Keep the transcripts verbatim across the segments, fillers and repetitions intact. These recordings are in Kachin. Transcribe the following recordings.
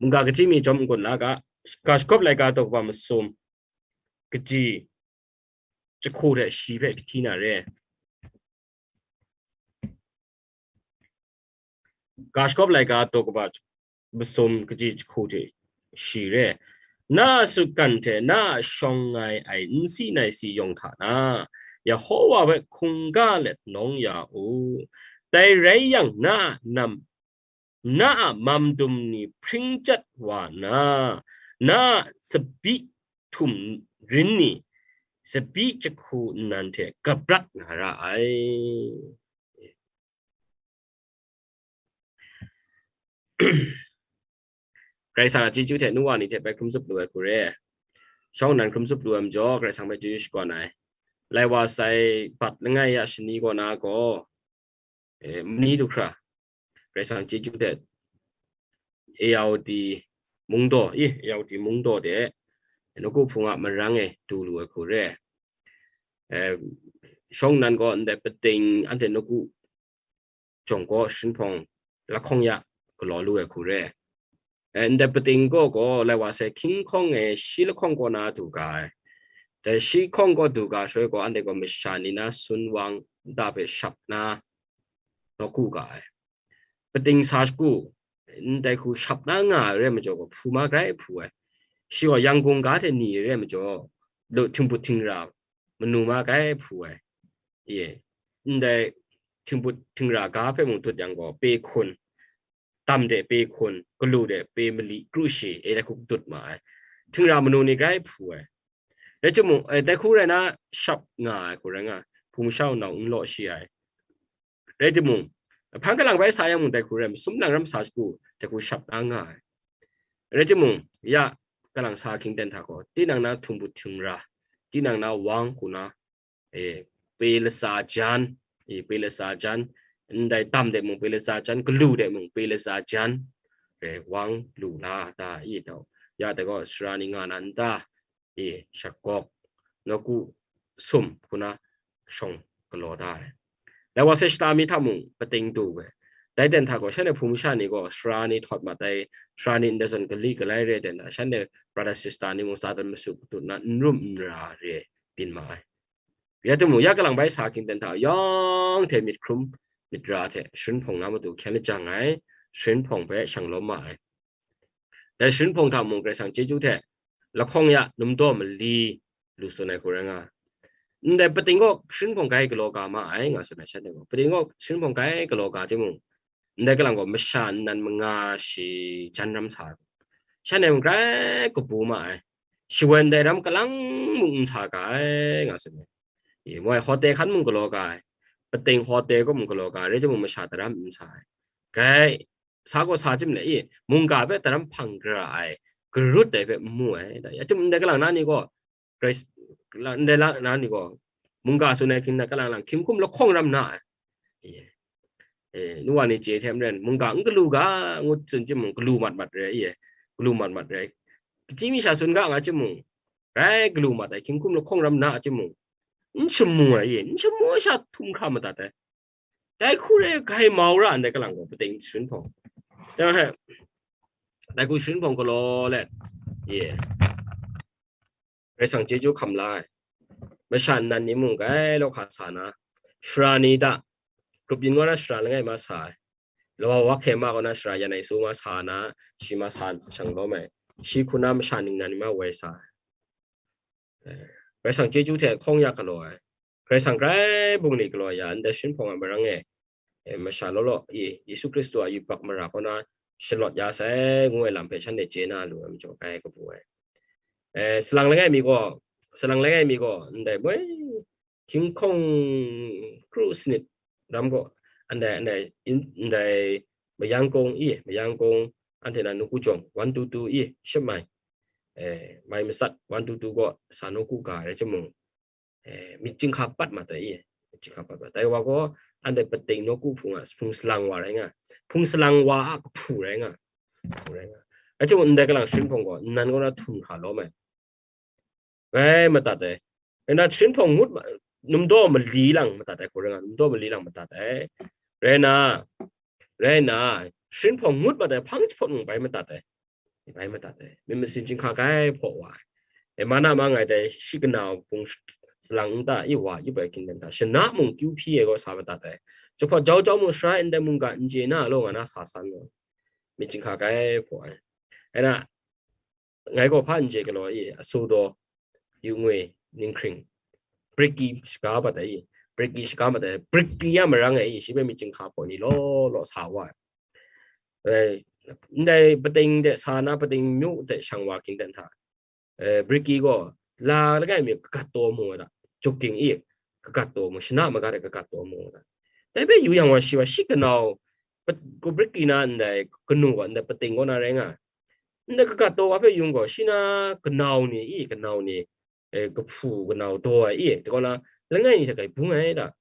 Mungga kaji mi jawm n-gun la ga, ga shagawp laika daw kaba masum kaji jahku hte shi hpe hpyi na re. Ga shagawp laika daw kaba masum kaji jahku hte shi re. Na a sutgan hte na a shawng ngai ai nsi naisi yawng hta na, Yehova hpe hkungga let nawng ya u. Dai rai yang, na a nam, na a mam dum ni hpring chyat wa na, na a tsabyi htum rin ni, tsabyi jahku nnan hte gabrat na ra ai. Karai Kasang a chyeju hte nu wa ni hte bai hkrum zup lu ai hku re. Shawng nnan hkrum zup lu ai majaw, Karai Kasang hpe chyeju shakawn ai. Lai wa sai bat langai ya shani kaw na gaw, eh, mani du hkra, Karai Kasang chyeju hte A R D mungdaw, i, A R D mungdaw de, nawku hpung a marang e du lu ai hku re. Eh, shawng nnan gaw ndai pating anhte nawku jawng gaw shunhpawng lahkawng ya galaw lu ai hku re. Eh, ndai pating gaw gaw lai wa sai hkying hkawng e shi lahkawng kaw na du ga ai. Dai shi hkawng kaw du ga shaloi gaw, anhte gaw masha ni na sun wang nta hpe shap na nawku ga ai. Pating sa shagu, ndai hku shap na nga ai re ai majaw gaw, hpu ma grai hpu ai. Shi gaw yangkung ga hte ni re ai majaw, lu htingbut htingra manu ma grai hpu ai. Ye, ndai htingbut htingra ga hpe mung dut yang gaw, pe hkun, tam de pe hkun, galu de pe mali kru shi, e dai hku dut ma ai. Htingra manu ni grai hpu ai. Rai timung, eh, dai hku rai na shap nga ai hku rai nga, hpung masha nau n law shi ai. Rai timung, hpang kalang bai sa yang mung dai hku rai, masum nang ram sa shagu, dai hku shap na nga ai. Rai timung, ya kalang sa hkying ten hta gaw, tinang na htingbut htingra, tinang na wang hku na, e, pe latsa jan, e, pe latsa jan, ndai tam de mung pe latsa jan, galu de mung pe latsa jan, re, wang lu la ta i tau. Ya dai gaw sara ni nga na n ta, e, shagawk, nawku sum hku na shawng galaw da ai. Lai wa sai shata mi hta mung pating du ai. Dai ten hta gaw, shanhte hpung masha ni gaw sara ni htawt mat ai, sara ni ndai zawn gali galai re ten hta, shanhte brother sister ni mung Satan masu patut na n rum n ra re byin ma ai. Ya timung, ya kalang bai sa hkying ten hta yawng hte myit hkrum myit ra hte shunhpawng na matu hkyen lajang ai, shunhpawng hpe shang lawm ma ai. Dai shunhpawng hta mung Karai Kasang chyeju hte lahkawng ya numdaw mali lu tsun ai hku rai nga. Ndai pating gaw shunhpawng grai galaw ga ma ai, nga tsun ai shanhte gaw. Pating gaw shunhpawng grai galaw ga timung, ndai kalang gaw masha nnan manga shi jan ram sa ai. Shanhte mung grai kabu ma ai. Shawan dai ram kalang mung n sa ga ai, nga tsun ai. Ye, moi hotel hkan mung galaw ga ai. Pating hotel gaw mung galaw ga ai, rai timung masha daram n sa ai. Grai, sa gaw sa chyum le, i, mungga hpe daram hpang gara ai, garut ai hpe n mu ai. Ya chyum ndai kalang na ni gaw, Grace, la-, ndai la na ni gaw, mungga tsun ai hkying na kalang lang hkying hkum lahkawng ram na ai. Ye. Eh, nu wa ni chye hte maren, mungga n galu ga, ngut tsun chyum mung galu mat mat re, ye. Galu mat mat re. Kaji mi sha tsun ga nga chyum mung, rai galu mat ai, hkying hkum lahkawng ram na chyum mung, n shamu ai, ye. N shamu ai sha htum hkra madat ai. Dai hku re grai mau ra ndai kalang gaw, pating shunhpawng. Dai hku shunhpawng galaw let, ye. Karai Kasang chyeju hkam la ai. Masha nnan ni mung grai law hka sa na, sara ni hta, grup yin wa na sara langai ma sa ai. Lawa wa hkye ma kaw na sara yan ai su ma sa na, shi ma sa shang lawm ai. Shi hku na masha ningnan ni ma woi sa ai. Eh, Karai Kasang chyeju hte hkawng ya galaw ai. Karai Kasang grai bungli galaw ya, ndai shunhpawng a marang e, e, masha law law, i, Yesu Hkristu a yubak mara kaw na shalawt ya sai, ngu ai lam hpe shanhte chye na lu ai majaw, grai kabu ai. E, salang langai mi gaw, salang langai mi gaw, ndai moi, hkying hkawng kru sanit ram gaw, ndai, ndai, in-, ndai mayang kung, i, mayang kung, anhte na nawku jawng, wan tu tu, i, sham ai, e, mai matsat, wan tu tu gaw, sa nawku ga rai chyum mung, eh, myit chyinghka pat mat ai, myit chyinghka pat mat ai. Dai wa gaw, anhte pating nawku hpung a, hpung salang wa rai nga, hpung salang wa a kahpu rai nga, kahpu rai nga. Rai chyum ndai kalang shunhpawng gaw, nnan kaw na htum hkra lawm ai. Grai madat ai. Rai na, shunhpawng ngut ma-, numdaw mali lang madat ai hku rai nga, numdaw mali lang madat ai. Rai na, rai na, shunhpawng ngut mat ai hpang jahpawt mung bai madat ai. bai madat ai, myit masin chyinghka grai hpaw wa ai. E, mana ma ngai dai shi kana bung salang nta i wa yup ai hkying dan hta, shana mung kyu hpyi ai gaw sa madat ai. Jahpawt jau jau mung sara ndai mungga n chye na law nga na sa san gaw, myit chyinghka grai hpaw ai. Ai na, ngai gaw hpa n chye galaw i, asu daw, yu ngwi, ninghkring, briki shaga bat ai i, briki shaga bat ai, briki ya marang ai i, shi hpe myit chyinghka hpaw ni law law sa wa ai. Ndai pating de sa na, pating myu de shang wa hkying dan hta, briki gaw la langai mi kagat taw mu ai da, jogging i kagat taw mu, shana maga de kagat taw mu ai da. Dai hpe yu yang wa shi wa shi kanau, briki na ndai kanu wa ndai pating kaw na rai nga, ndai kagat taw wa hpe yung gaw, shi na kanau ni i, kanau ni, kahpu kanau daw ai i, dai kaw na, langai ni hta kai bung ai da.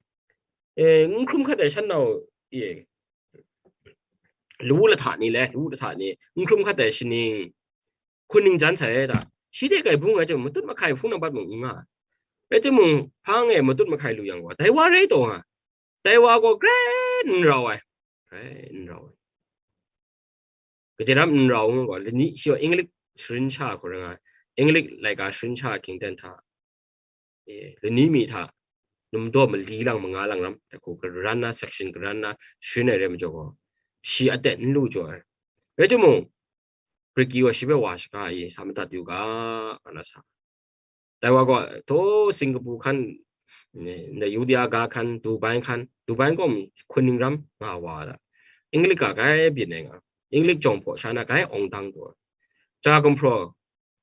N hkrum hkat ai shan nau i, lu lahta ni le, lu lahta ni, n hkrum hkat ai shaning, hkuning jan sai ai da. Shi de kai bung ai chyawm, matut mahkai hpung nang bat mung n nga. Rai timung, hpang e matut mahkai lu yang gaw, dai wa rai taw nga. Dai wa gaw grai n rau ai. Grai n rau ai. Gade ram n rau ngu gaw, lani shi wa English sharin sha hku rai nga, English laika sharin sha hkying dan hta, lani mi hta, num daw mali lang manga lang ram, dai hku karan na, section karan na, sharin ai rai majaw gaw, shi aten n lu jaw ai. Rai timung, Griki wa shi hpe wa shaga i, sa madat yu ga, nga na sa. Dai wa gaw, htaw Singapore hkan, ndai Yudia ga hkan, Dubai hkan, Dubai gaw hkuning ram nga wa da. English ga grai byin ai nga, English jawng hpaw sha na grai awng dang taw. Ja gumhpraw,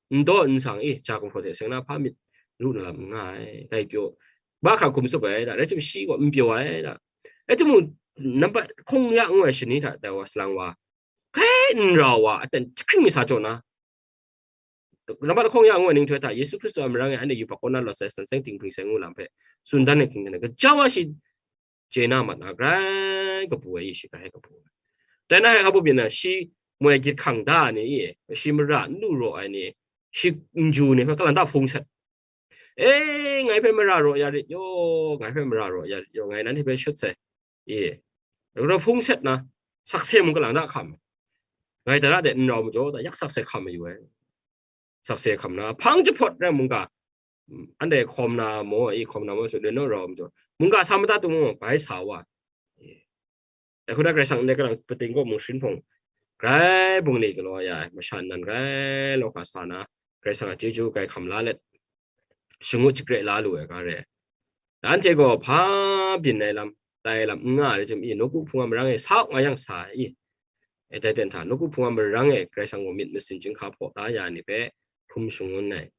n daw n sang i, ja gumhpraw hte seng na hpa myit ru na lam n nga ai, dai pyaw. Bahkra hkum tsup ai da, rai tim shi gaw n pyaw ai da. Rai tim mung, nambat hkawng ya ngu ai shani hta dai wa salang wa, hkai n rau wa, aten jahkring mi sa jaw na, nambat lahkawng ya ngu ai nhtoi hta, Yesu Hkristu a marang e anhte yubak kaw na lawt sai, san seng ting hpring sai ngu lam hpe tsun dan ai hkying hte, gaja wa shi chye na mat na, grai kabu ai, shi grai kabu ai. Dai na hkra kabu byin na, shi moi gyit hkang da ai ni, shi mara n lu raw ai ni, shi n ju ni hpe kalang ta hpung set. E, ngai hpe mara raw ya rit yaw, ngai hpe mara raw ya rit yaw, ngai nanhte hpe shut sai. E, rau hpung set na, sakse mung kalang da hkam. Ngai tara de n rau majaw, da yak sakse hkam mayu ai. Sakse hkam na, hpang jahpawt rai mungga, anhte hkawm na maw, i hkawm na maw, su de naw rau majaw, mungga sa mada tu maw, bai sa wa. Dai hku na Karai Kasang ndai kalang pating kaw mung sharin hpawng, grai bungli galaw ya ai, masha nan grai law hka sa na, Karai Kasang a chyeju grai hkam la let, shangut shagre la lu ai ga re. Anhte gaw hpa byin ai lam, tai ai lam n nga ai rai tim i, nawku hpung a marang e sa nga yang sa ai i. E, dai ten hta, nawku hpung a marang e Karai Kasang gaw myit masin chyinghka hpaw da ya ai ni hpe hkrum shangun ai.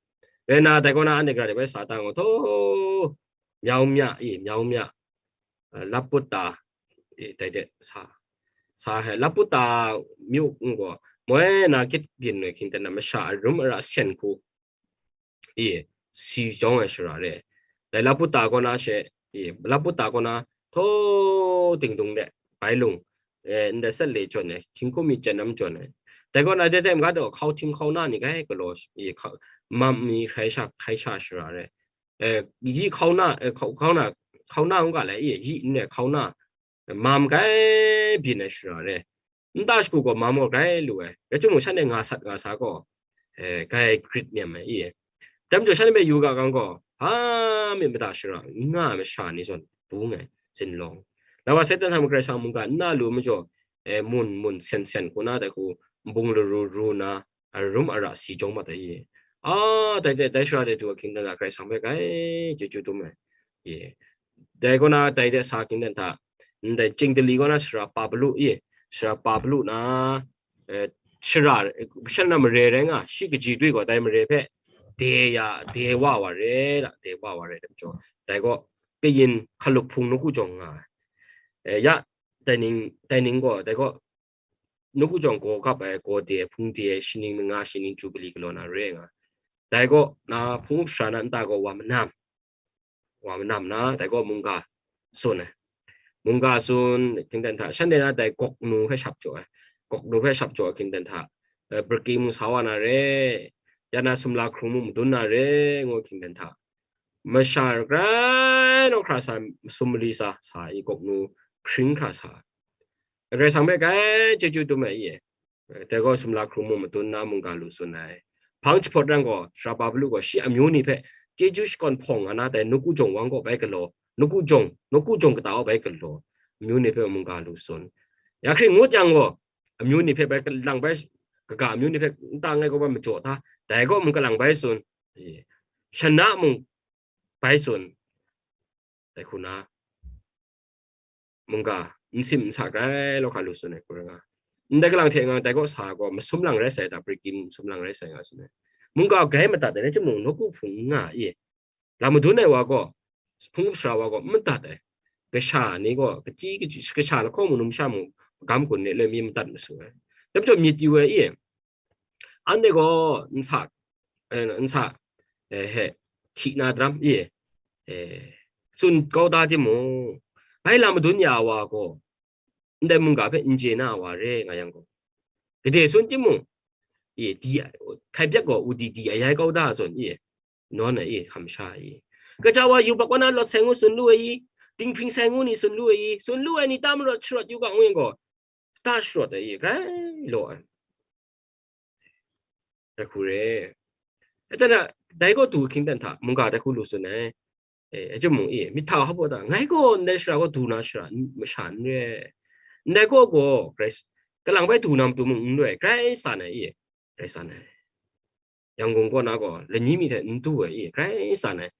Rai nna, dai kaw na anhte gara de bai sa ta gaw, htaw, myau mya i, myau mya, laputta, e, dai de sa, sa ai, laputta myu n gaw, moi na gyit byin ai hkying ten na, masha arum ara sen hku, e, si jawng ai shara re. Dai laputta kaw na she, e, laputta kaw na, htaw, dingdung de, bai lung, e, ndai sat le jawn ai, hkying hkum mi chyen nam jawn ai. Dai kaw na, dai dai maga daw, hkau hting hkau na ni grai galaw, e, hkau, mam mi hkrai sha, hkrai sha shara re. E, yi hkau na, e, hkau, hkau na, hkau na ngu ga lai, e, yi n rai hkau na, mam grai byin ai shara re. Nta shagu gaw mam gaw grai lu ai. Rai timung, shanhte nga sat nga sa gaw, e, grai grit nem ai i. Dai majaw shanhte hpe yu ga gang gaw, hpa myit mada shara n nga ai masha ni zawn bung ai, zinlawng. Lawa Satan hta mung Karai Kasang mungga n na lu majaw, e, mun mun sen sen hku na dai hku, nbung laru ru na, arum ara si jawng mat ai i. A, dai, dai, dai shara de du ahkying dan hta Karai Kasang hpe grai chyeju dum ai. I. Dai kaw na, dai de sa ahkying dan hta, ndai Chingdali kaw na sara Pablu i, sara Pablu na, e, shara, shan na mare rai nga, shi kaji dwi gaw dai mare hpe de ya, de wa wa re da, de wa wa re da majaw, dai gaw kayin hkalup hpung nawku jawng nga ai. E, ya, dai ning, dai ning gaw, dai gaw, nawku jawng gaw gap ai, gaw de ai, hpung de ai, shaning manga, shaning Jubili galaw na re nga. Dai gaw, na hpung up sara na nta gaw wa manam, wa manam na, dai gaw mungga tsun ai. Mungga tsun, hkying dan hta, shanhte na dai gawk nu hpe shap jaw ai. Gawk nu hpe shap jaw ai hkying dan hta, e, Birki mung sa wa na re, ya na sumla hkrung mung madun na re, ngu ai hkying dan hta, masha grai naw hkra sa, masum mali sa, sa i, gawk nu hkring hkra sa. Karai Kasang hpe grai chyeju dum ai i e. Dai gaw sumla hkrung mung madun na mungga lu tsun ai. Hpang jahpawt rang gaw, sara Pawlu gaw shi amyu ni hpe chyeju shakawn hpawng nga na dai nawku jawng wang kaw bai galaw, nawku jawng, nawku jawng kata kaw bai galaw, amyu ni hpe mungga lu tsun. Ya hkring ngut yang gaw, amyu ni hpe bai kalang bai, kaga amyu ni hpe nta ngai kaw bai majaw hta, dai gaw mung kalang bai tsun. Shana mung bai tsun. Dai hku na, mungga, n sim n sa grai law hka lu tsun ai hku rai nga. Ndai kalang hte nga, dai gaw sa gaw masum lang rai sai, da brikim masum lang rai sai nga tsun ai. Mungga grai madat ai, rai timung, nawku hpung n nga i. Lam madun ai wa gaw, hpung sara wa gaw, n madat ai. Kasha ni gaw, kachyi, kachyi, kasha lahkawng mung, numsha mung, gam gun ni, loi mi madat masu ai. Dai majaw myit yu ai i. Anhte gaw nsa, eh, nsa, eh, he, hti na daram, i, eh, tsun kau da timung, bai lam madun ya wa gaw, ndai mungga hpe n chye na wa re nga yang gaw, gade tsun timung, i, di, hkai byak gaw, udi di ayai kau da zawn, i, nawn ai, i, hkam sha, i. Kaja wa yubak wa na lawt sai ngu tsun lu ai, i, dinghpring sai ngu ni tsun lu ai, i, tsun lu ai ni ta marawt sharawt yu ga ngu yang gaw, ta sharawt ai, i, grai law ai. Dai hku re. E, tana, dai gaw du hkying dan hta, mungga dai hku lu tsun ai. E, e, chyum mung i, myit hta hpa ta, ngai gaw ndai sara gaw du na sara, n-, masha n re. Ndai gaw gaw, Krais, kalang bai du na matu mung n re, grai san ai i, grai san ai. Yangon kaw na gaw, lani mi hte n du ai i, grai san ai.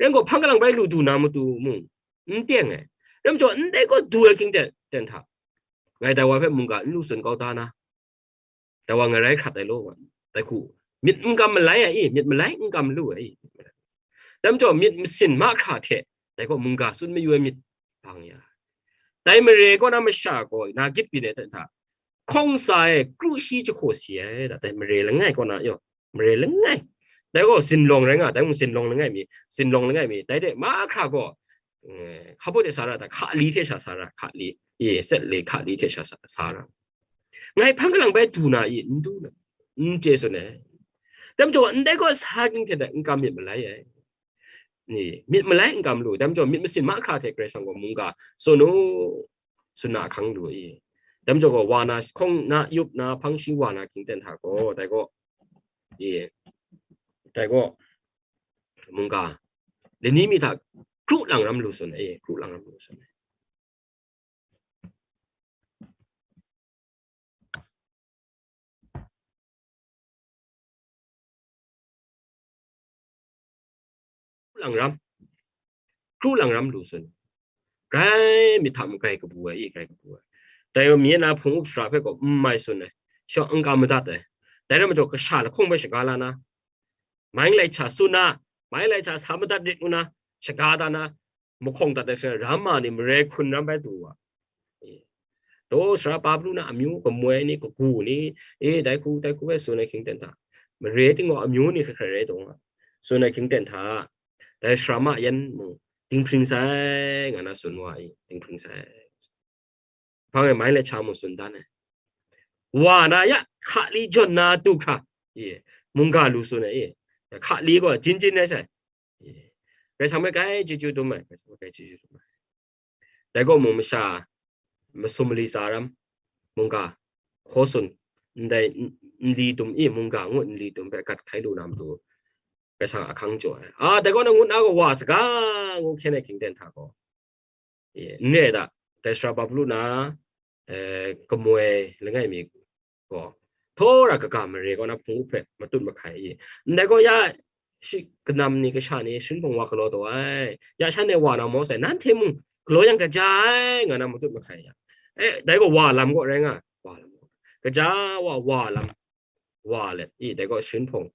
Ren gaw, hpang kalang bai lu du na matu mung, n teng ai. Ren majaw, ndai gaw du ai hkying dan, dan hta, ngai dai wa hpe mungga n lu tsun kau da na, dai wa ngarai hkrat ai law, dai hku, myit n kam malai ai i, myit malai n kam lu ai i. Dai majaw, myit masin mahkra hte, dai gaw mungga tsun mayu ai myit bang ya. Dai mare kaw na masha gaw, na gyit byin ai hta, hkawng sa ai, kru shi jahku si ai, da, dai mare langai kaw na, yaw, mare langai. Dai gaw zinlawng rai nga, dai mung zinlawng langai mi, zinlawng langai mi, dai de mahkra gaw, eh, hpa baw de sa ra ta, hka li hte sha sa ra, hka li, i, set le hka li hte sha sa, sa ra. Ngai hpang kalang bai du na i, n du na, n chye tsun ai. Dai majaw, ndai gaw sa ging hte n kam myit malai ai. Ni, myit malai n kam lu, dai majaw, myit masin mahkra hte Karai Kasang gaw mungga tsun u, tsun na ahkang lu i. Dai majaw gaw, wa na, hkawng na, yup na, hpang shi wa na, hkying ten hta gaw, dai gaw, i, dai gaw, mungga, lani mi hta, kru lang ram lu tsun ai, kru lang ram lu tsun ai. Kru lang ram, kru lang ram lu tsun. Grai myit hta mung grai kabu ai, i grai kabu ai. Dai wa mi na hpung up sara hpe gaw n mai tsun ai. Shawng n kam madat ai. Dai rai majaw, kasha lahkawng hpe shaga la na, mai lai cha tsun na, mai lai cha sa madat rit ngu na, shaga da na, mahkawng dat ai sara, Rama ni mare hkun ram bai du wa. E, daw sara Pawlu na amyu kamoi ni, kagu ni, e, dai hku, dai hku bai tsun ai hkying ten hta, mare ting gaw amyu ni hkrai hkrai rai taw nga, tsun ai hkying ten hta, dai sara ma yan mung, dinghpring sai, nga na tsun wa i, dinghpring sai. Hpang e mai lai cha mung tsun dan ai. Wa na ya, hka li jawn na du hkra, i, mungga lu tsun ai, i, hka li gaw jin jin rai sai. I, Karai Kasang hpe grai chyeju dum ai, Karai Kasang hpe grai chyeju dum ai. Dai gaw mung masha, masum mali tsa ram, mungga, hkaw tsun, ndai n-, nli dum i, mungga ngu nli dum hpe gat hkai lu na matu, Karai Kasang ahkang jaw ai. A, dai gaw na ngut na gaw wa saga, ngu hkyen ai hkying ten hta gaw, e, n re ai da, dai sara Pawlu na, e, kamoi langai mi gaw, htawra kaga mare kaw na hpung up hpe matut mahkai i. Ndai gaw ya, shi kanam ni, kasha ni, shingbawng wa galaw taw ai, ya shan e wa na maw sai, nanhte mung galaw yang kaja ai, nga na matut mahkai ya. E, dai gaw wa lam gaw rai nga, wa lam gaw. Kaja wa, wa lam, wa let i, dai gaw shingbawng,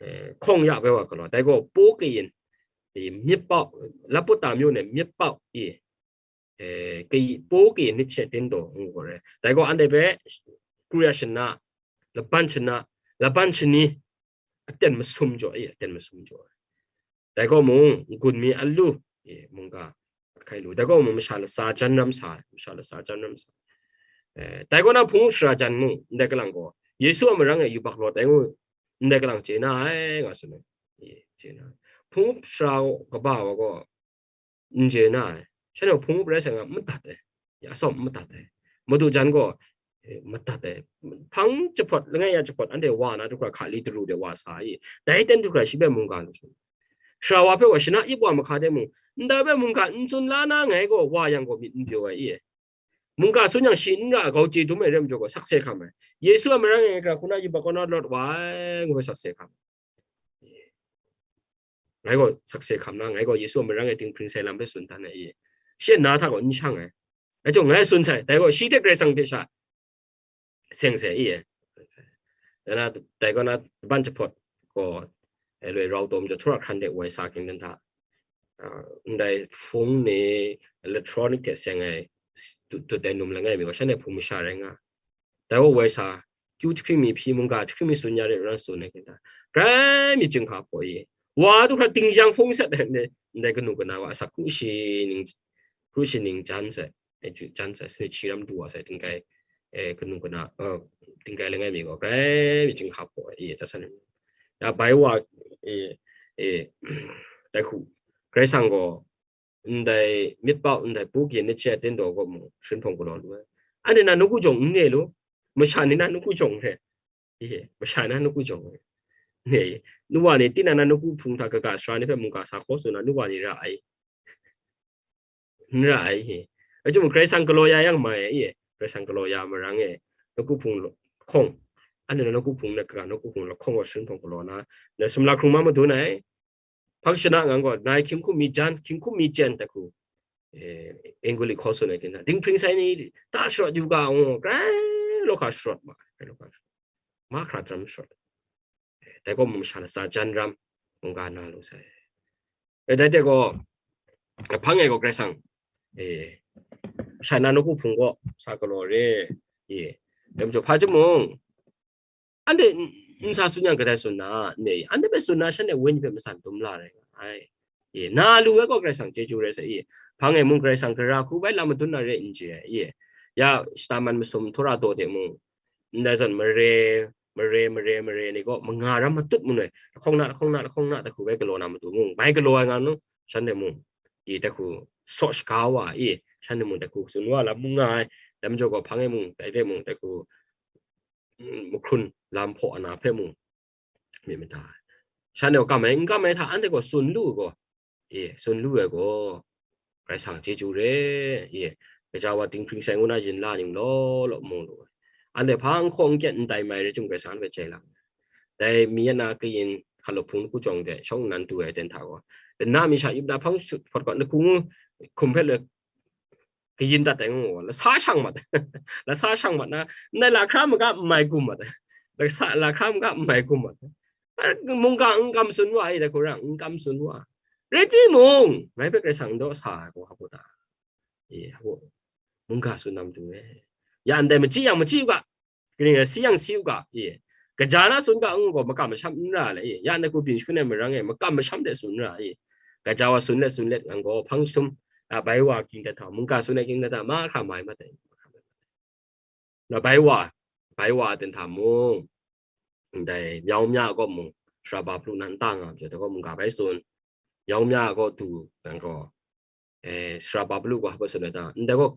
e, hkawng ya bai wa galaw, dai gaw paw kayin, i, myit pau, laput ta myu ne myit pau i, e, kayi, paw kayin myit she tin taw ngu gaw re. Dai gaw anhte hpe kru ya shana, laban shana, laban shani, aten masum jaw e, aten masum jaw e. Dai gaw mung, n-gun mi alu, e, mungga, hkai lu. Dai gaw mung, masha latsa jan ram sa, masha latsa jan ram sa. E, dai gaw na hpung up sara jan mung, ndai kalang gaw, Yesu a marang e yubak lawt ai ngu, ndai kalang chye na ai, nga tsun ai. E, chye na ai. Hpung up sara kaba wa gaw, n chye na ai. Shanhte hpung up rai sai nga, n madat ai. Ya sawm n madat ai. Madu jan gaw, eh, madat ai. Hpang jahpawt, langai ya jahpawt, anhte wa na du hkra hkali daru de wa sa i. Dai ten du hkra shi hpe mungga lu sha. Sara wa hpe wa shana ip wa mahka de mung, nda hpe mungga n tsun la na ngai gaw wa yang gaw myit n pyaw ai i. Mungga tsun yang shi n ra ai, gau chye dum ai rai majaw gaw sakse hkam ai. Yesu a marang e ngai hkra hku na yubak kaw na lawt wa ai, ngu ai sakse hkam ai. Ngai gaw sakse hkam na, ngai gaw Yesu a marang e dinghpring sai lam hpe tsun dan ai i. Shi a na hta gaw n shang ai. Dai chyawm ngai tsun sai, dai gaw shi hte Karai Kasang hte sha seng sai i. Dai na, dai gaw na, ban jahpawt gaw, e, loi rau taw majaw, htura hkran de woi sa hkying dan hta, a, ndai hpung ni electronic hte seng ai, tut, tut ai num langai mi gaw, shanhte hpung masha rai nga. Dai gaw woi sa, kyu jahkring mi hpyi mungga, jahkring mi tsun ya re, ran tsun ai hkying dan, grai myit jinghka hpaw i. Wa du hkra dingjang hpung sat ai, ndai, ndai kanu kana wa asak kru shi ning, kru shi ning jan sai, e, ju jan sai, sanit shi ram du wa sai, tingkai, e, kanu kana, e, tingkai langai mi gaw, grai myit jinghka hpaw i, ta san. Ya, bai wa, e, e, dai hku, Karai Kasang gaw, ndai myit pau, ndai pu gyin ni hte a ten daw gaw mung, shanhpawng galaw lu ai. Anhte na nawku jawng n ne lu, masha ni na nawku jawng re. Ye, masha na nawku jawng re. Ne, nu wa ni, tinang na nawku hpung hta kaga sara ni hpe mungga sa hkaw tsun na, nu wa ni ra ai. N ra ai, ye. Achyum Karai Kasang galaw ya yang mai ai, ye. Karai Kasang galaw ya marang e, nawku hpung lahkawng. Anhte na nawku hpung na kaga, nawku hpung lahkawng gaw shanhpawng galaw na, na sumla hkrung ma madun ai. Hpang shana ngang gaw, nai hkying hkum mi jan, hkying hkum mi chyen, dai hku, e, English hkaw tsun ai hkying dan, dinghpring sai ni ta sharawt yu ga, ngu, grai law hka sharawt ma, grai law hka sharawt. Mahkra daram sharawt. Dai gaw mung masha latsa jan ram, mungga na lu sai. E, dai hte gaw, hpang e gaw Karai Kasang, e, masha na nawku hpung gaw sa galaw re, e, dai majaw hpa chyum mung, anhte n, n sa tsun yang kadai tsun na, ne, anhte hpe tsun na, shanhte wenyi hpe matsan dum la rai nga ai. Ye, na lu ai gaw Karai Kasang chyeju rai sai, ye. Hpang e mung Karai Kasang gara hku bai lam madun na re n chye ai, ye. Ya, shata man masum htura daw de mung, ndai zawn mare, mare, mare, mare ni gaw manga ram matut manoi, lahkawng na, lahkawng na, lahkawng na, dai hku bai galaw na matu mung, bai galaw ai nga nu, shanhte mung, i, dai hku saw shaga wa, i, shanhte mung dai hku tsun wa lam mung nga ai, dai majaw gaw hpang e mung, dai hte mung, dai hku, mm, mahkrun lam hpaw ana hpe mung myit mada ai. Shanhte gaw kam ai, n kam ai hta anhte gaw tsun lu ai gaw, e, tsun lu ai gaw, Karai Kasang chyeju re, e, gaja wa dinghpring sai ngu na yin la ning law law mu lu ai. Anhte hpa n hkaw n kyat n tai mai rai chyum Karai Kasang anhte hpe jai lang ai. Dai mi yan na kayin hkalup hpung hku jawng de shawng nnan du ai ten hta gaw, dana mi sha yup na hpang shut hpawt gaw, na hku ngu hkum hpe le, kayin dat ai ngu, lasa shang mat, lasa shang mat na, ndai lahkra maga n mai gum mat, lasa lahkra maga n mai gum mat, mungga n kam tsun wa ai, dai hku rang n kam tsun wa. Rai timung, ngai hpe Karai Kasang n daw sa ai gaw, hpa ta? E, hpa, mungga tsun na matu e. Ya ndai machyi yang machyi u ga, kaning rai si yang si u ga, e, gaja na tsun ga, ngu gaw makam masham n ra le, e, ya na ku byin shun ai marang e, makam masham de tsun ra, e, gaja wa tsun let tsun let yang gaw, hpang sum, a, bai wa hkying dan hta, mungga tsun ai hkying dan hta, mahkra mai mat ai. Na bai wa, bai wa dan hta mung, ndai myau mya gaw mung, sara ba pru na nta nga majaw, dai gaw mungga bai tsun, myau mya gaw du, yang gaw, e, sara ba pru gaw hpa tsun ai ta, ndai gaw,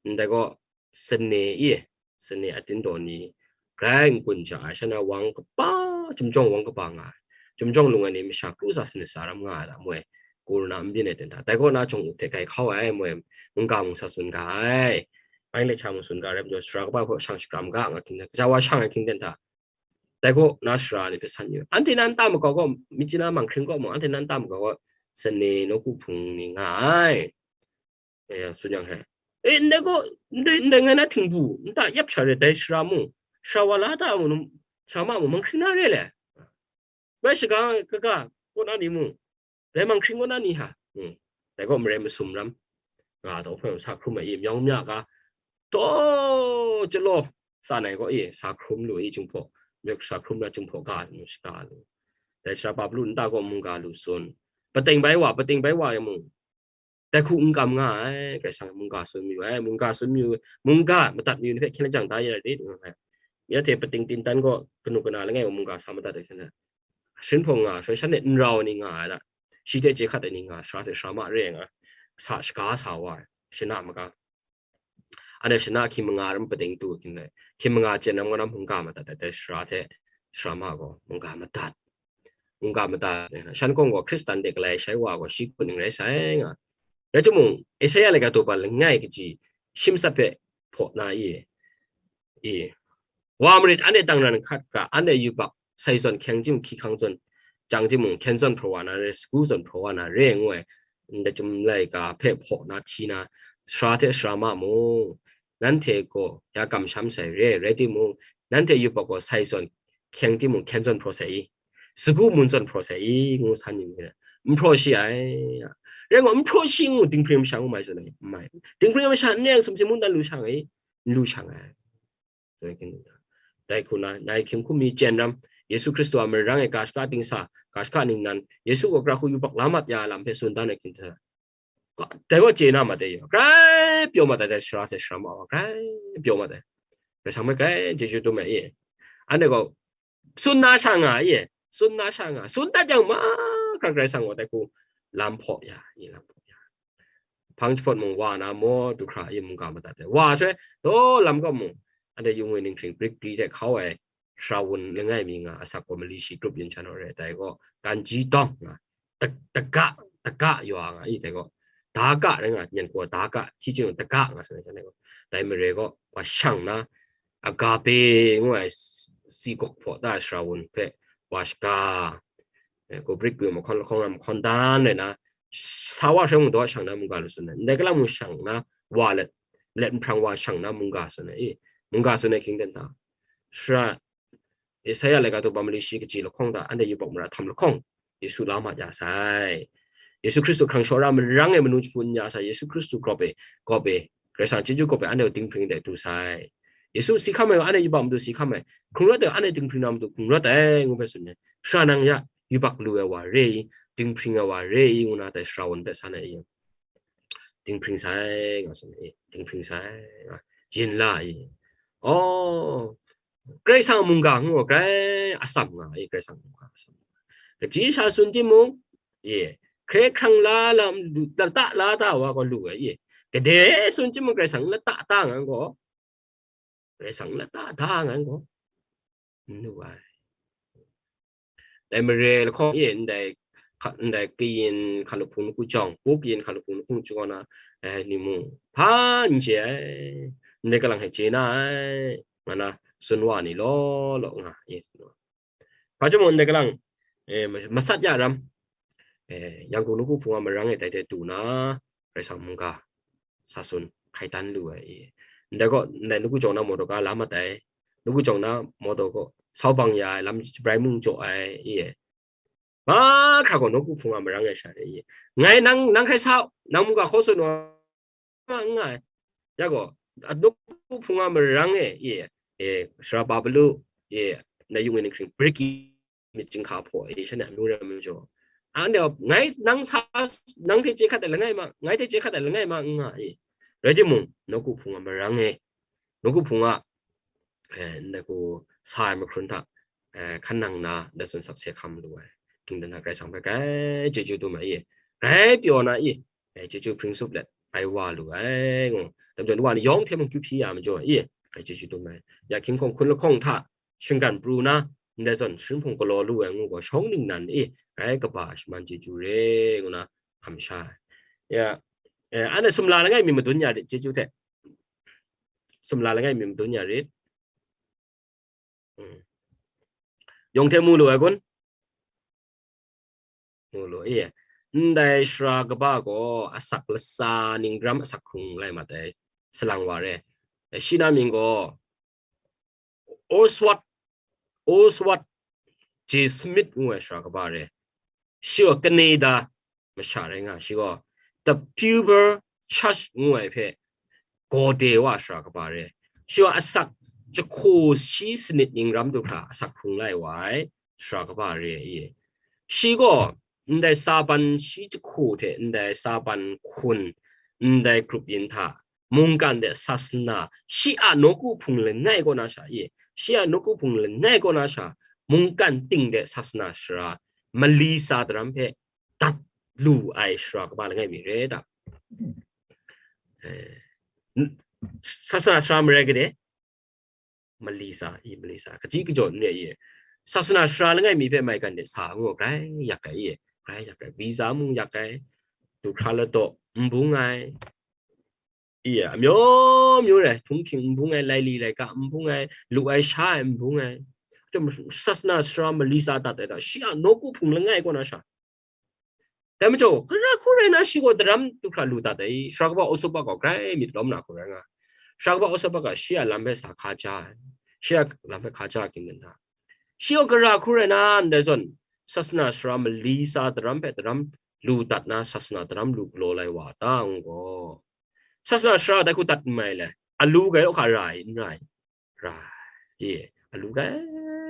ndai gaw, sane i, sane a tin daw ni, grai n-gun sha ai, shan na wang kaba, chyum jawng wang kaba nga ai, chyum jawng lung ai ni masha kru sa sanit sa ram nga ai lam moi, kaw na n byin ai ten hta, dai kaw na jawng up hte grai hkau ai moi, mungga mung sa tsun ga ai, bai let sha mung tsun ga ai rai majaw, sara kaba hpe shang shakram ga nga hkying dan, gaja wa shang ai hkying dan hta, dai kaw na sara ni hpe san yu. Anhte na nta makau gaw, myit chyu na manghkring kaw mung, anhte na nta makau gaw, sane nawku hpung ni nga ai. E, tsun yang he. E, ndai gaw, ndai, ndai ngai na htingbu, nta yap sha re, dai sara mung, sara wa la ta mung, sara ma mung, manghkring na re le. Bai shaga kaga, kaw na ni mung, dai manghkring kaw na ni ha. Hmm. Dai gaw marai masum ram. Nga taw hpe sa hkrum ai, myau mya ga, taw chalaw, sa nai gaw, e, sa hkrum lu, e, Jinghpaw, myit sa hkrum na Jinghpaw ga nu, shaga lu. Dai sara ba pru nta gaw mungga lu tsun. Pateng bai wa, pateng bai wa e mung, dai hku n kam nga ai, Karai Kasang mungga tsun mayu ai, mungga tsun mayu, mungga madat mayu ni hpe hkyen lajang da ya rit nga ai. Ya hte pating tintan gaw kanu kana langai wa mungga sa madat ai hkyen, shanhpawng nga, shanhte n rau ni nga ai la, shi hte chye hkat ai ni nga, sara hte sara ma re ai nga, sa shaga sa wa ai, shana maga. Anhte shana hkying manga ram pading tu, hkying manga chyen ram kaw na mungga madat ai, dai sara hte sara ma gaw mungga madat. Mungga madat, shan kawng gaw Hkristan de galai shai wa gaw shi hku ning rai sai nga. Rai timung, Esaia laika daw ba langai kaji shim sat hpe hpaw na i, i, wa marit, anhte dangran hkat ga, anhte yubak sai zawn hkyeng timung, hkying zawn, jang timung, hkyen zawn hpraw wa na re, sagu zawn hpraw wa na re, ngu ai, ndai chyum laika hpe hpaw na hti na, sara hte sara ma mung, nanhte gaw ya kamsham sai re, rai timung, nanhte yubak gaw sai zawn hkyeng timung, hkyen zawn hpraw sai i, sagu mun zawn hpraw sai i, ngu san yu myit, n hpraw shi ai. Rai ngu, n hpraw shi ngu, dinghpring masha ngu mai zawn ai, mai. Dinghpring masha n rai yang sumsing mungdan lu shang ai, n lu shang ai. Dai hku na, nai hkying hkum mi chyen ram, Yesu Hkristu a marang e ga shaka dingsa, ga shaka ningnan, Yesu gaw gara hku yubak la mat ya ai lam hpe tsun dan ai hkying hta, dai gaw chye na mat ai, grai pyaw mat ai, dai sara hte sara ma wa, grai pyaw mat ai. Karai Kasang hpe grai chyeju dum ai, i. Anhte gaw tsun na sha nga, i. Tsun na sha nga. Tsun dat yang mahkra Karai Kasang gaw dai hku lam hpaw ya, i, lam hpaw ya. Hpang jahpawt mung wa na maw, du hkra, i, mungga madat ai. Wa shaloi, daw lam kaw mung, anhte yung e ninghpring brik bri hte hkau ai, sara wun langai mi nga, asak gaw mali shi grup yin sha naw re, dai gaw, ganji dawng nga, ta-, taga, taga yaw nga, i, dai gaw, daga rai nga, nyan gaw daga, hti ching daga nga, sa na sha gaw, dai mare gaw, wa shang na, agape ngu ai, si gawk hpaw ta sara wun hpe, wa shaga, eh, kubrik yu mahkawn lahkawng ram mahkawn dan rai na, sa wa hkrai mung daw shang na mungga lu tsun ai, ndai kalang mung shang na, wa let, let nhprang wa shang na mungga tsun ai, i, mungga tsun ai hkying ten hta, sara, Esaia laika daw ba mali shi kaji lahkawng hta, anhte yubak mara htam lahkawng, Yesu la mat ya sai. Yesu Hkristu hkrang shawra marang e manu jahpun ya sai, Yesu Hkristu gawp e, gawp e, Karai Kasang chyeju gawp e, anhte dinghpring de du sai. Yesu si hkam ai, anhte yubak matu si hkam ai, hkrung rawt ai, anhte dinghpring na matu hkrung rawt ai, ngu hpe tsun ai. Sara nang ya, yubak lu ai wa re i, dinghpring ai wa re i, ngu na dai sara wun hpe san ai i, dinghpring sai, nga tsun ai, dinghpring sai, nga, yin la i. Oh, Karai Kasang a mungga ngu ai, grai atsam nga ai, Karai Kasang a mungga atsam. Kaji sha tsun timung, ye, hkre hkrang la lam lu, ta, ta la ta wa gaw lu ai, ye. Kade tsun timung Karai Kasang la ta ta nga gaw, Karai Kasang la ta ta nga gaw, n lu ai. Dai mare lahkawng e, ndai hka-, ndai kayin hkalup hpung lahku jawng, pu kayin hkalup hpung lahku jawng na, eh, ni mung hpa n chye ai, ndai kalang hte chye na ai, nga na tsun wa ni law law nga, e, tsun wa. Hpa chyawm ndai kalang, eh, mas-, masat ya ram, eh, Yangon nawku hpung a marang e dai de du na, Karai Kasang mungga sa tsun hkai dan lu ai, e. Ndai gaw, ndai nawku jawng na mawtaw ga la mat ai, nawku jawng na mawtaw gaw sau bang ya ai, lam shabrai mung jaw ai, e. Mahkra gaw nawku hpung a marang e sha re, e. Ngai nang, nang hkrai sa, nang mungga hkaw tsun wa, n nga ai. Ya gaw, nawku hpung a marang e, e, e, sara Pawlu, e, na yung e ninghpring brik i myit chyinghka hpaw e, shanhte amyu rai majaw, anhte gaw, ngai nang sa, nang hte chye hkat ai langai ma, ngai hte chye hkat ai langai ma n nga e. Rai timung, nawku hpung a marang e, nawku hpung a, eh, ndai hku sa ai mahkrun hta, eh, hkan nang na, ndai tsun sakse hkam lu ai. Kingdom hta Karai Kasang hpe grai chyeju dum ai, e. Grai pyaw na, e, eh, chyeju hpring tsup let, grai wa lu ai, ngu. Dai majaw, wa ni yawng hte mung kyu hpyi ya majaw, e, grai chyeju dum ai. Ya hkying hkawng hkun lahkawng hta, shinggan pru na, ndai zawn, sharin hpung galaw lu ai ngu gaw, shawng ningnan e, grai kaba shaman chyeju re, ngu na, hkam sha ai. Ya, eh, anhte sumla langai mi madun ya rit, chyeju hte. Sumla langai mi madun ya rit. Hmm. Yawng hte mu lu ai kun? Mu lu, e. Ndai sara kaba gaw asak latsa ning ram asak hkrung lai mat ai, salang wa re. Shi na mying gaw Oswald, Oswald J Smith ngu ai sara kaba re. Shi gaw Canada masha rai nga, shi gaw The Pure Church ngu ai hpe gaw de wa sara kaba re. Shi gaw asak jahku shi sanit ning ram du hkra asak hkrung lai wa ai sara kaba re ai. Shi gaw ndai Saban shi jahku hte ndai Saban hkun, ndai grup yin hta, mungkan de sasana, shi a nawku hpung langai kaw na sha, e, shi a nawku hpung langai kaw na sha, mungkan ting de sasana sara, mali sa daram hpe dat lu ai sara kaba langai mi re da. Eh, n-, Sasana sara marai gade, mali sa i, mali sa, kaji kajaw n re i. Sasana sara langai mi hpe maigan de sa ngu grai yak ai i, grai yak ai. Visa mung yak ai, du hkra ladaw n bung ai, i, amyaw myaw re, htunghking n bung ai, laili laika n bung ai, lu ai sha ai n bung ai. Sasana sara mali sa dat ai da, shi a nawku hpung langai kaw na sha. Dai majaw, gara hku rai na shi gaw daram du hkra lu dat ai, sara kaba usup gaw grai myit lawm na hku rai nga. Sara kaba usup ga shi a lam hpe sa hka ja ai, shi a lam hpe hka ja ai hkying dan hta, shi gaw gara hku rai na ndai zawn, sasana sara mali sa daram hpe daram lu dat na, sasana daram lu galaw lai wa ta ngu gaw, sasana sara dai hku dat n mai le, alu gai law hka ra ai, n ra ai. Ra, e, alu gai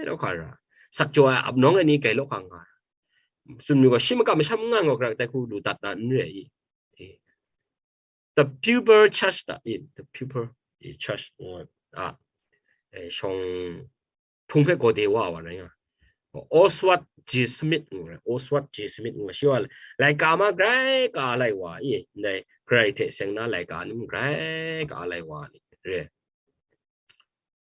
law hka ra, sakjaw ai ap nawng ai ni gai law hka nga, tsun mu ga, shi makam masham n nga gaw, gara dai hku lu dat na n re ai. E, the pure church da, e, the pure, e, church, a, e, shawng hpung hpe gaw de wa wa rai nga. Oswald J Smith ngu ai, Oswald J Smith ngu ai, shi wa laika ma grai ka lai wa, e, ndai grai hte seng na laika ni mung grai ka lai wa ni re.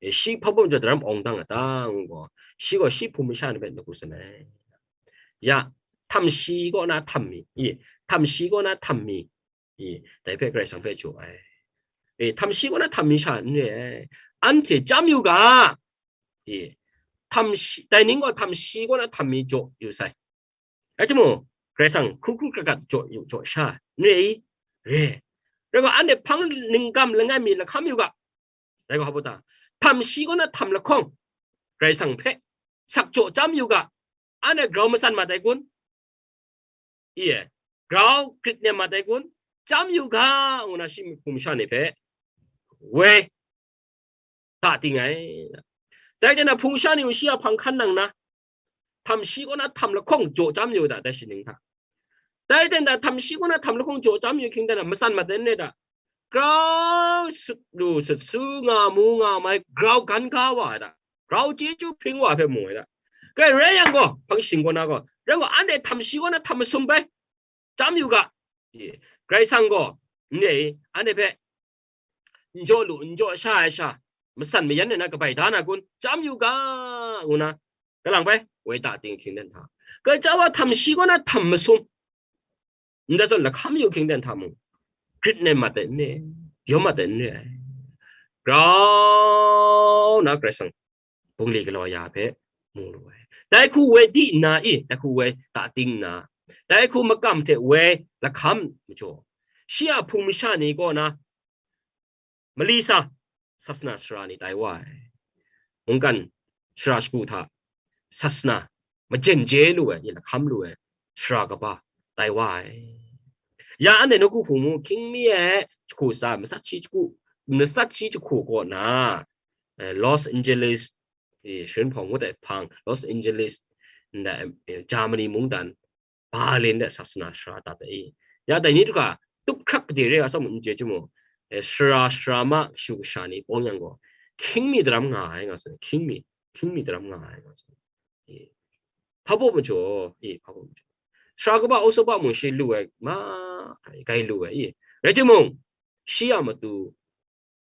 E, shi hpa bum jaw daram awng dang a ta ngu gaw, shi gaw shi hpung masha ni hpe nawku tsun ai. Ya, htam shi kaw na htam mi, i, htam shi kaw na htam mi, i, dai hpe Karai Kasang hpe jaw ai. E, htam shi kaw na htam mi sha n re ai. Anhte chyam yu ga, i, htam shi, dai ning gaw htam shi kaw na htam mi jaw yu sai. Rai timung, Karai Kasang hkru hkru hkrat hkrat jaw yu jaw sha n re i? Re. Rai gaw, anhte hpang ningkam langai mi lahkam yu ga. Dai gaw hpa ta, htam shi kaw na htam lahkawng, Karai Kasang hpe sakjaw chyam yu ga, anhte grau matsan mat ai kun? Iye, grau grit nem mat ai kun? Chyam yu ga, ngu na shi hpung masha ni hpe woi, ta ting ai. Dai hte na hpung masha ni mung shi a hpang hkan nang na, htam shi kaw na htam lahkawng jaw chyam yu da, dai shi ning hta. Dai hte na htam shi kaw na htam lahkawng jaw chyam yu hkying dan na, matsan mat ai n rai da. Grau sut lu sut su nga mu nga mai, grau gan ga wa ai da. Grau chyeju hpring wa hpe mu ai da. Kai rai yang gaw, hpang shing kaw na gaw, rai gaw, anhte htam shi kaw na htam masum bai, chyam yu ga. Karai Kasang gaw, n re i, anhte hpe n jaw lu, n jaw sha ai sha, matsan mayan ai na kabai da na kun? Chyam yu ga, ngu na, kalang bai, woi ta ting hkying dan hta, gaja wa htam shi kaw na htam masum, ndai zawn lahkam yu hkying dan hta mung, grit nem mat ai n re, yawm mat ai n re ai. Grau na Karai Kasang bungli galaw ya hpe mu lu ai. Dai hku woi di nna i, dai hku woi ta ting nna, dai hku makam hte woi lahkam majaw, shi a hpung masha ni kaw na mali sa, sasana sara ni tai wa ai. Mungkan sara shagu hta sasana majen je lu ai, lahkam lu ai sara kaba tai wa ai. Ya anhte nawku hpung mu, hkying mi ai jahku sa, matsat shi jahku, matsat shi jahku kaw na, eh, Los Angeles, eh, Shinhpawng ngu ai hpang, Los Angeles, ndai, eh, Germany mungdan, Berlin de sasana sara dat ai. Ya dai ni hkra tup hkrak gade re a tsawm n chye chyu mu, eh, sara sara ma shu kasha ni pawng yang gaw, hkying mi daram nga ai nga tsun, hkying mi, hkying mi daram nga ai nga tsun. Eh, hpa baw majaw, eh, hpa baw majaw. Sara kaba, o tsawba mung shi lu ai ma, gai lu ai, eh. Rai timung, shi a matu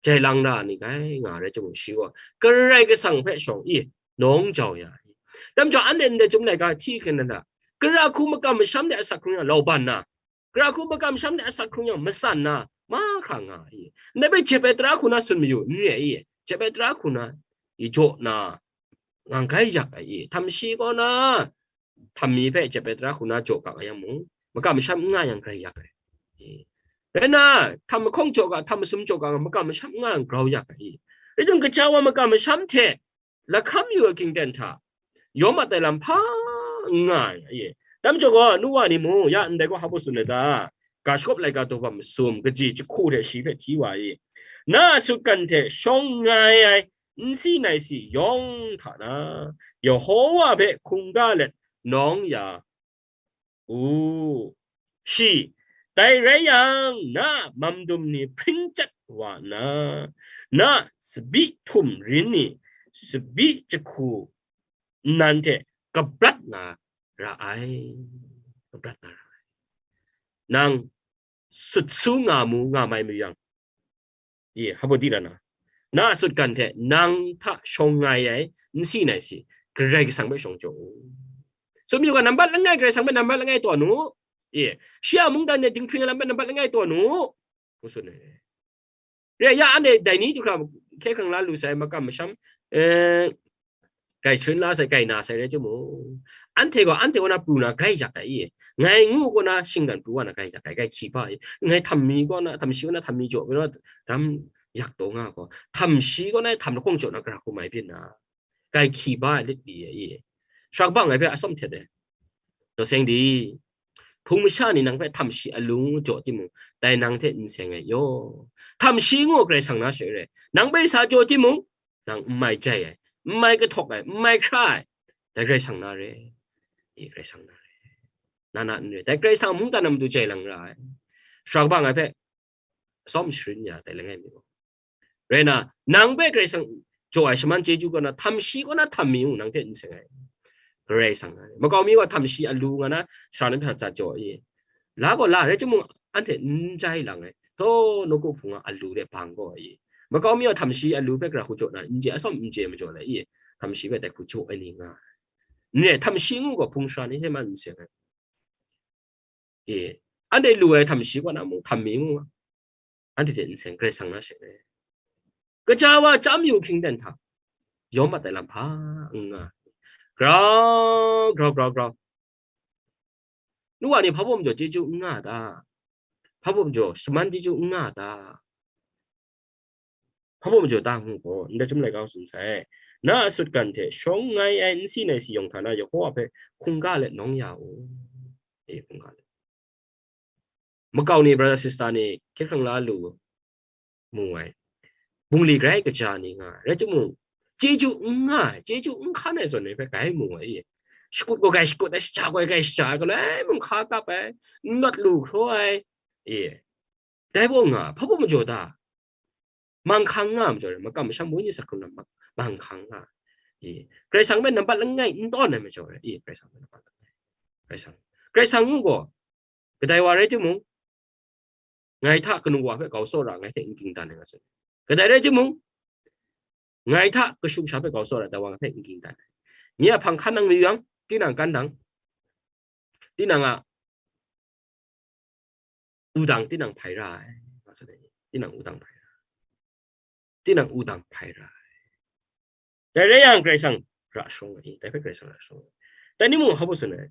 jai lang ra ni gai nga rai chye mu, shi gaw Karai Kasang hpe shawng i nawng jau ya i. Dai majaw, anhte ndai chyum laika hti hkyen na, gara hku makam masham de asak hkrung yang lauban na, gara hku makam masham de asak hkrung yang matsan na, mahkra nga i. Ndai hpe jep ai tara hku na tsun mayu n re i, jep ai tara hku na i jaw na, ngang gai yak ai i, htam shi kaw na htam mi hpe jep ai tara hku na jaw ga yang mung, makam masham n nga yang grai yak ai. Rai nna, htam mahkawng jaw ga, htam masum jaw ga, makam masham n nga yang grau yak ai. Rai timung, gaja wa makam masham hte lahkam yu ai hkying dan hta, yawm mat ai lam hpa n nga ai. Dai majaw gaw, nu wa ni mung, ya ndai gaw hpa baw tsun ai ta? Ga shagawp laika daw masum, kaji jahku hte shi hpe hti wa i, na a sutgan hte shawng ngai ai, n si nai si yawng hta na, Yehowa hpe hkungga let nawng ya u. Shi, dai rai yang, na a mamdum ni hpring chyat wa nna, na a tsabyi htum rin ni, tsabyi jahku nnan hte kabrat na ra ai, kabrat na ra ai. Nang sut su nga mu nga mai mayu yang, Ye, habo di na na. Na a sutgan hte nang hta shawng ngai ai nsi nai si, Karai Kasang hpe shawng jaw u. Sumyu ga nambat langai, Karai Kasang hpe nambat langai taw nu. Ye, shi a mungdan e dinghpring ai lam hpe nambat langai taw nu. Ngu tsun ai. Re ya, anhte dai ni du hkra hkye hkrang la lu sai, makam masham, eh, grai sharin la sai, grai na sai rai timung, anhte gaw anhte kaw na pru na grai yak ai i, ngai ngu kaw na shinggan pru wa na grai yak ai, grai hkyi ba i, ngai htam mi kaw na, htam shi kaw na htam mi jaw, ram yak taw nga gaw, htam shi kaw na htam lahkawng jaw na gara hkum ai byin na, grai hkyi ba ai lit li ai i, sara kabang ai hpe atsawm htet ai. Daw seng di, hpung masha ni nang hpe htam shi alu ngu jaw timung, dai nang hte n seng ai yaw. Htam shi ngu Karai Kasang na she re, nang bai sa jaw timung, nang n mai jai ai, n mai kahtawk ai, n mai hkra ai, dai Karai Kasang na re. I, Karai Kasang na re. Na na n re. Dai Karai Kasang mungdan na matu jai lang ra ai. Sara kabang ai hpe atsawm sharin ya dai langai mi gaw. Rai na, nang hpe Karai Kasang jaw ai shaman chyeju kaw na, htam shi kaw na htam mi ngu nang hte n seng ai. Karai Kasang na re. Makau mi gaw htam shi alu nga na, sara na hta hta jaw i. La gaw la, rai timung, anhte n jai lang ai. Thaw, nawku hpung a alu de bang gaw i. Makau mi gaw htam shi alu hpe gara hku jaw na, n je atsawm n je majaw le i. Htam shi hpe dai hku jaw ai ni nga ai. N re, htam shi ngu gaw hpung sara ni hte man n seng ai. E, anhte lu ai htam shi kaw na mung, htam mi mung, anhte hte n seng, Karai Kasang na she re. Kaja wa chyam yu hkying ten hta, yawm mat ai lam hpa n nga. Grau, grau, grau, grau. Nu wa ni hpa baw majaw chyeju n nga ta? Hpa baw majaw shaman chyeju n nga ta? Hpa baw majaw ta ngu gaw, ndai chyum laika tsun sai. Na a sutgan hte shawng ngai ai nsi nai si yawng hta na Yehova hpe hkungga let nawng ya u. E, hkungga let. Makau ni, brother, sister ni, hkye hkrang la lu mu ai. Bungli grai kaja ni nga ai. Rai timung, chyeju n nga ai, chyeju n hkan ai zawn ni hpe grai mu ai. Shakut gaw grai shakut ai, shaja gaw grai shaja ai, galoi mung hka kap ai, n lawt lu hkraw ai. E, dai baw nga, hpa baw majaw ta? Manghkang nga majaw re, makam masham wenyi sak hkrung na ma-, manghkang nga. E, Karai Kasang hpe nambat langai n tawn ai majaw re, e, Karai Kasang hpe nambat langai. Karai Kasang, Karai Kasang ngu gaw, kadai wa rai timung, ngai hta kanu wa hpe grau tsawra, ngai hte n ging dan ai nga tsun. Kadai rai timung, ngai hta kashu kasha hpe grau tsawra, dai wa ngai hpe n ging dan ai. Nye a hpang hkan nang mayu yang, tinang kan dang, tinang a wudang tinang hpai ra ai. Tinang wudang hpai ra ai. Tinang wudang hpai ra ai. Dai rai yang, Karai Kasang ra shawng ai, dai hpe Karai Kasang ra shawng ai. Dai ni mung hpa baw tsun ai.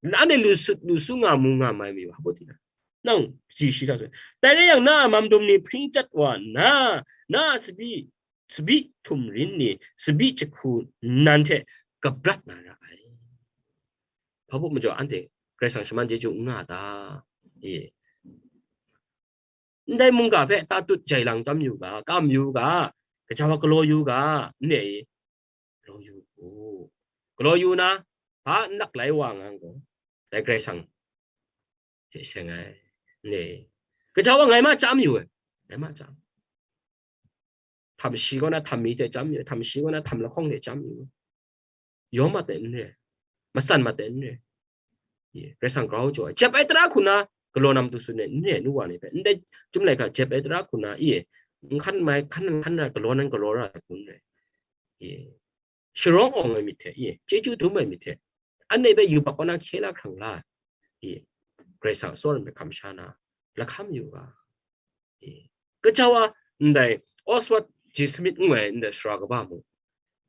Nanhte lu sut, lu su nga mu nga mai mayu, hpa baw di na? Nang ji shi hta tsun. Dai rai yang, na a mam dum ni hpring chyat wa nna, na a sabi, sabi htum rin ni, sabi jahku nan hte kabrat na ra ai. Hpa baw majaw anhte Karai Kasang shaman chyeju n nga ta? E. Ndai mungga hpe tatut jai lang chyam yu ga, kam yu ga, kaja wa galaw yu ga, n re i? Galaw yu u. Galaw yu na, hpa n lak lai wa nga gaw, dai Karai Kasang hte seng ai, n re i? Kaja wa ngai ma chyam yu ai, ngai ma chyam. Htam shi kaw na htam mi hte chyam yu, htam shi kaw na htam lahkawng hte chyam yu. Yawm mat ai n re, matsan mat ai n re. Ye, Karai Kasang grau jaw ai. Jep ai tara hku na galaw na matu tsun ai n re, nu wa ni hpe. Ndai chyum laika jep ai tara hku na, ye, n hkan mai, hkan, hkan na galaw nan galaw ra ai hku n re. Ye. Sharawng awng ai myit hte, ye, chyeju dum ai myit hte, anhte hpe yubak kaw na hkye la hkrang la, ye, Karai Kasang a tsawrn hpe hkam sha na, lahkam yu ga, ye, kaja wa, ndai Oswald J. Smith ngu ai ndai sara kaba mung,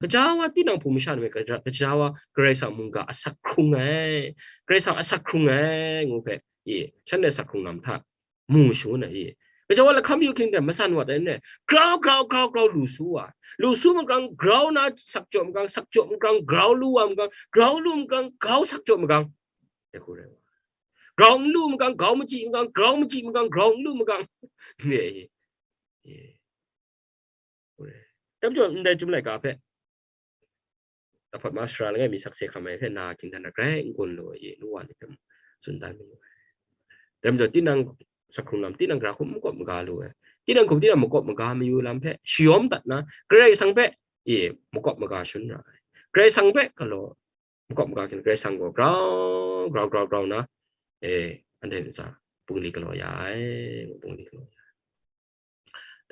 kaja wa tinang hpung masha ni hpe kaja, kaja wa Karai Kasang mungga asak hkrung ai, Karai Kasang asak hkrung ai ngu hpe, ye, shanhte asak hkrung lam hta mu shangun ai, ye. Kaja wa lahkam yu hkying hte matsan wat ai n rai. Grau, grau, grau, grau lu su wa. Lu su magrang, grau na sak jaw magrang, sak jaw magrang, grau lu wa magrang, grau lu magrang, grau sak jaw magrang. Dai hku rai wa. Grau n lu magrang, grau machyi magrang, grau machyi magrang, grau n lu magrang. Ye, ye, ye. Dai majaw, ndai Chyum Laika hpe, Dai hpawt ma sara langai mi sakse hkam ai hpe na hkying htan na grai n gun lu ai, nu wa ni hpe tsun dan mayu ai. Dai majaw, tinang sak hkrung lam, tinang gara hkum makawp maga lu ai. Tinang hkum tinang makawp maga mayu lam hpe shayawm dat na, Karai Kasang hpe, e, makawp maga shun ra ai. Karai Kasang hpe galaw, makawp maga hkyen Karai Kasang gaw grau, grau, grau, grau na, e, anhte ntsa bungli galaw ya ai, bungli galaw ya ai.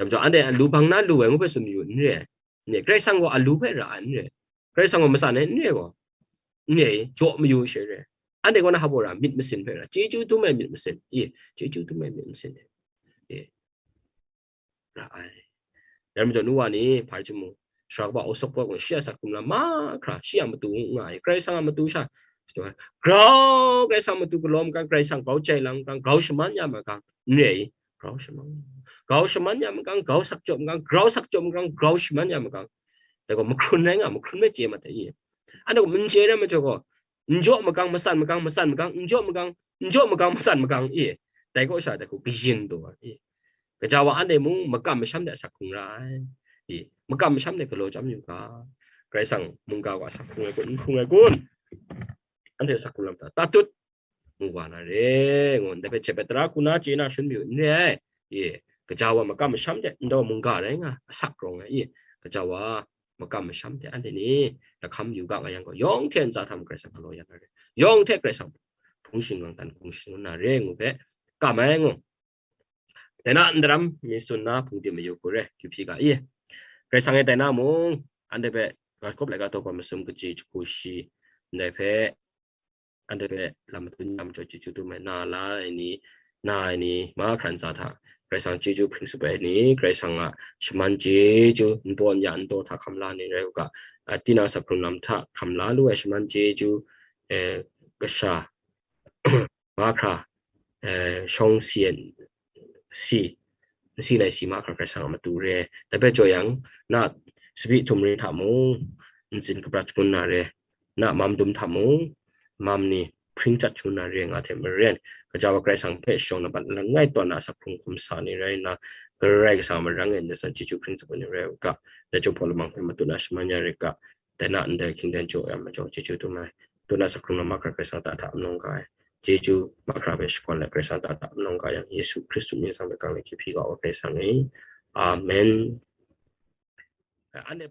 Dai majaw, anhte a lu bang na lu ai ngu hpe tsun mayu n re ai. N re, Karai Kasang gaw a lu hpe ra ai n re. Karai Kasang gaw matsan ai n re gaw. N re, jaw mayu she re. Anhte gaw na hpa ra, myit masin hpe ra, chyeju dum ai myit masin. I, chyeju dum ai myit masin. I, ra ai. Dai majaw, nu wa ni, hpa rai timung, Sara kaba aw sawk pawt gaw, shi a asak hkrung lam mahkra, shi a matu nga ai, Karai Kasang a matu sha, grau, Karai Kasang matu galaw makang, Karai Kasang grau jai lang makang, grau shaman ya makang, n re ai, grau shaman, grau shaman ya makang, grau sak jaw makang, grau sak jaw makang, grau shaman ya makang, dai gaw mahkrun rai nga, mahkrun hpe chye mat ai. Anhte gaw n chye rai majaw gaw, n jaw makang, matsan makang, matsan makang, n jaw makang, n jaw makang, matsan makang, i, dai kaw sha dai hku kayin taw ai. Kaja wa anhte mung makam masham de asak hkrung ra ai. I, makam masham de galaw chyam yu ga. Karai Kasang mungga gaw asak hkrung ai kun, n hkrung ai kun? Anhte asak hkrung lam hta tatut mu wa na re, ngu ndai hpe chye ai, tara hku na chye na shun mayu n re ai. I, kaja wa makam masham de, nta wa mungga rai nga, asak rawng ai. I, kaja wa makam masham de anhte ni lahkam yu ga nga yang gaw, yawng hte ntsa hta mung Karai Kasang galaw ya na re. Yawng hte Karai Kasang hpung shingkang dan hpung shangun na re ngu hpe kam ai ngu. Dai na ndaram mi tsun na hpung tim mayu hku re, kyu hpyi ga i. Karai Kasang e dai na mung, anhte hpe ga kawp laika taw ga masum kaji jahku shi, ndai hpe anhte hpe lam madun ya majaw chyeju dum ai, na la ai ni, na ai ni, mahkra ntsa hta Karai Kasang chyeju hpring tsup ai ni, Karai Kasang a shaman chyeju, nbaw nya ntaw hta hkam la ni rai u ga, a, tinang asak hkrung lam hta hkam la lu ai shaman chyeju, eh, kasha, mahkra, eh, shawng si, si, nsi nai si mahkra Karai Kasang a matu re. Dai hpe jaw yang, na sabi htum ring hta mung, ntsin kabrat shangun na re, na mam dum hta mung, mam ni hpring chyat shangun na re nga hte maren, kaja wa Karai Kasang hpe shawng na bat langai tawn na asak hkrung hkum sa ni rai nna, Karai Kasang a marang e ndai san chyeju hpring tsup ai ni rai u ga, dai chyum hpaw lamang hpe matut na shaman ya rit ga, dai na ndai hkying dan jaw ya majaw chyeju dum ai. Tut na asak hkrung lam mahkra Karai Kasang ta hta amnawng ga ai. Chyeju mahkra hpe shakawn let Karai Kasang ta hta amnawng ga yang, Yesu Hkristu mying sang hpe gang let kyu hpyi ga wa Karai Kasang e. Amen. Anhte